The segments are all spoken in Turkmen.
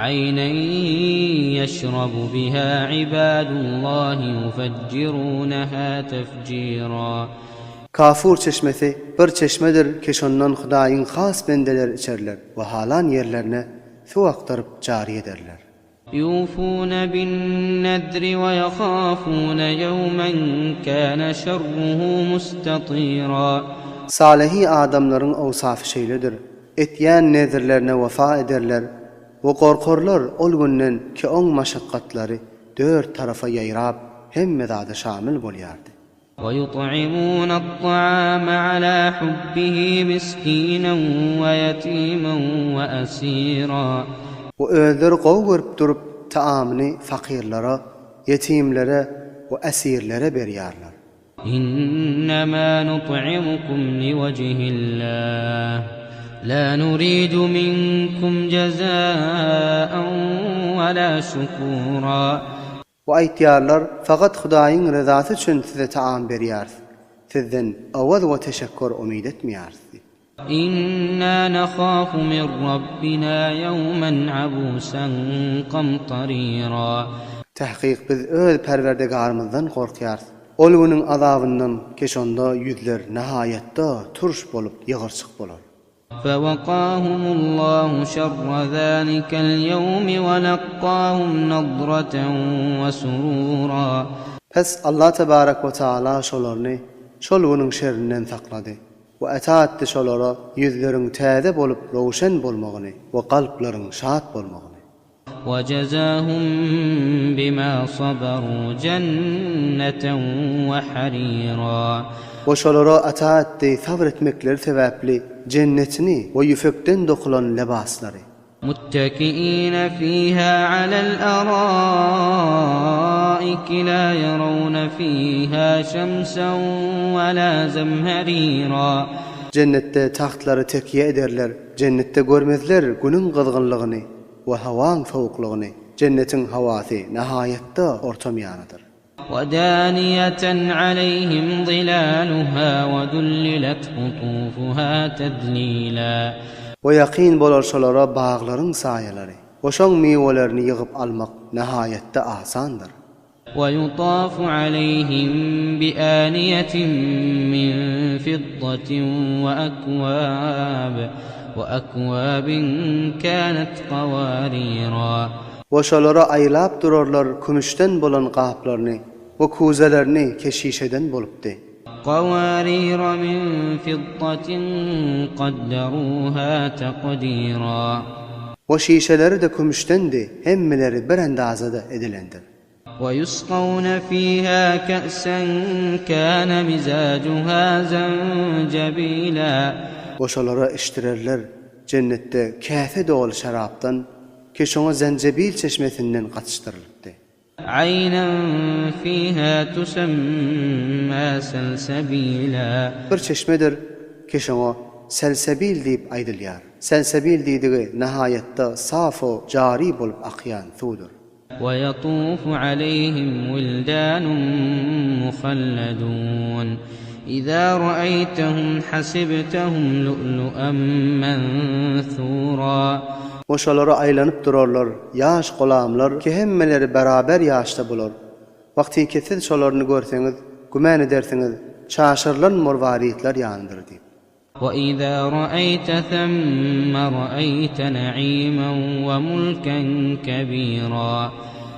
Aýnan ýeşrabu biha ibadullahi ýufejjirunaha tefjira. Kafur çeşmesi bir çeşmedir ki şondan Hudaýyň has bendeleri içerler we halan ýerlerine suw akdyryp jary ederler. Ýufuna bin-nedri we ýahafuna ýewmen kana şerruhu mustatira. Salyhy adamlaryň owsafy şeýledir, etýän nezirlerine wefa ederler we gorkarlar ol günden ki oň maşakgatlary dört tarapa ýaýrap hemme zada şamyl bolýardy. وَيُطْعِمُونَ الطَّعَامَ عَلَى حُبِّهِ مِسْكِينًا وَيَتِيمًا وَأَسِيرًا. We özleri gowy görüp durup taamyny fakyrlara, ýetimlere we esirlere berýärler. إِنَّمَا نُطْعِمُكُمْ لِوَجْهِ اللَّهِ لَا نُرِيدُ مِنكُمْ جَزَاءً وَلَا شُكُورًا. We aýtýarlar, Fakat Hudaýyň ryzasy üçin size taam berýäris, sizden owaz we teşekkür umyt etmeýäris diýip. Inna nahafu min Rabbina ýewmen abusan kamtarira. Tahkyk biz öz Perwerdigarymyzdan gorkýarys, ol günüň azabyndan ki şonda ýüzler nahaýatda turş bolup ýygyrçyk bolar. Fewekahumullahu şerre zalikel ýewmi we lakkahum nadraten we surura. Pes Allah tebarek we taala şolaryny şol günüň şerinden saklady we ata etdi şolara ýüzleriň täze bolup rowşen bolmagyny we kalplaryň şat bolmagyny. وَجَزَاهُم بِمَا صَبَرُوا جَنَّةً وَحَرِيرًا. We şolara ata etdi sabyr etmekleri sebäpli jennetini we ýüpekden dokulan lebaslary. مُتَّكِئِينَ فِيهَا عَلَى الْأَرَائِكِ لَا يَرَوْنَ فِيهَا شَمْسًا وَلَا زَمْهَرِيرًا. Jennetde tagtlara tekýe ederler, jennetde görmezler günüň gyzgynlygyny we howaň sowuklygyny, jennetiň howasy nahaýatda ortamýanadyr. وَدَانِيَةً عَلَيْهِمْ ظِلَالُهَا وَذُلِّلَتْ قُطُوفُهَا تَذْلِيلًا. We ýakyn bolar şolara baglaryň saýalary, we şoň miwelerini ýygyp almak nahaýatda asandyr. وَيُطَافُ عَلَيْهِمْ بِآنِيَةٍ مِّن فِضَّةٍ وَأَكْوَابٍ وَأَكْوَابٍ كَانَتْ قَوَارِيرَا. We şolara aýlap durarlar kümüşden bolan gaplaryny we kuzelerini ke şişeden bolupdy. قَوَارِيرَ مِن فِضَّةٍ قَدَّرُوهَا تَقْدِيرًا. We şişeleri-de kümüşdendi, hemmeleri bir endazada edilendir. وَيُسْقَوْنَ فِيهَا كَأْسًا كَانَ مِزَاجُهَا زَنجَبِيلًا. We şolara içdirerler jennetde käse doly şerapdan, ki şoňa zenjebil çeşmesinden gatyşdyrylypdy. عَيْنًا فِيهَا تُسَمَّى سَلْسَبِيلًا. Bir çeşmedir ki şoňa Selsebil diýip aýdylýar. Selsebil diýdigi nahaýatda saf-u jary bolup akýan suwdur. وَيَطُوفُ عَلَيْهِمْ وِلْدَانٌ مُّخَلَّدُونَ إِذَا رَأَيْتَهُمْ حَسِبْتَهُمْ لُؤْلُؤًا مَّنثُورًا. We şolara aýlanyp durarlar ýaş gulamlar ki hemmeleri beraber ýaşda bolar. Wagtyky siz şolaryny görseňiz, gümän edersiňiz, çaşyrylan murwaritler ýalydyr diýip. وَإِذَا رَأَيْتَ ثَمَّ رَأَيْتَ نَعِيمًا وَمُلْكًا كَبِيرًا.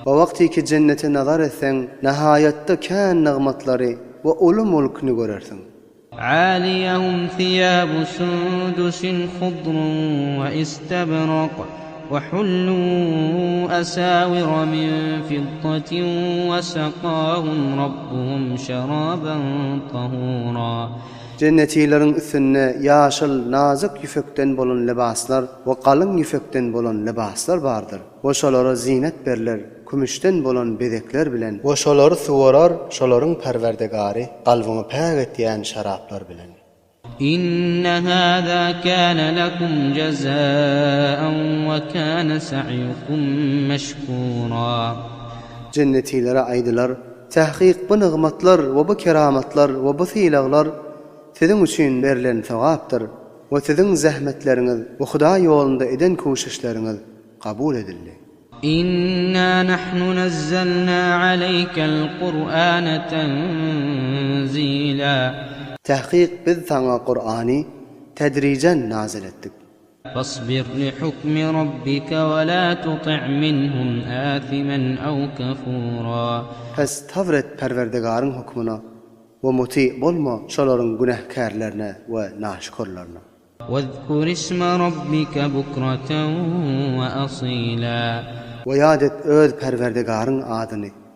We wagtyky jennete nazar etseň, nahaýatda kän nygmatlary we uly mulkny görersiň. عَالِيَهُمْ ثِيَابُ سُنْدُسٍ خُضْرٌ وَإِسْتَبْرَقٌ وَحُلُّوا أَسَاوِرَ مِنْ فِضَّةٍ وَسَقَاهُمْ رَبُّهُمْ شَرَابًا طَهُورًا. Jennetileriň üstünde ýaşyl nazik ýüpekden bolan lybaslar we galyň ýüpekden bolan lybaslar bardyr we şolara zyýnat berler kümüşden bolan bezekler bilen we şolary suwarar şolaryň Perwerdigary kalbyňy päk etýän şaraplar bilen. Inne hâzâ kâne lekum jezâen we kâne sa'ýukum meşkûrâ. Jennetilere aýdylar, Tahkyk bu nygmatlar we bu keramatlar we bu sylaglar siziň üçin berlen sogapdyr we siziň zähmetleriňiz we Hudaý ýolunda eden köşüşleriňiz. kabul edildi. Inna nahnu nazzalna aleýkel Kur'ane tenzila. Tahkyk biz saňa Kur'any tedrijen nazyl etdik. Fasbir lihukmi rabbike we la tuti' minhum athimen aw kafura. Pes sabr et Perwerdigaryň hökmüne we muty bolma şolaryň günäkärlerine we naşükürlerine. Wezkur isme rabbike bukreten we asila. We ýat et öz Perwerdigaryň adyny.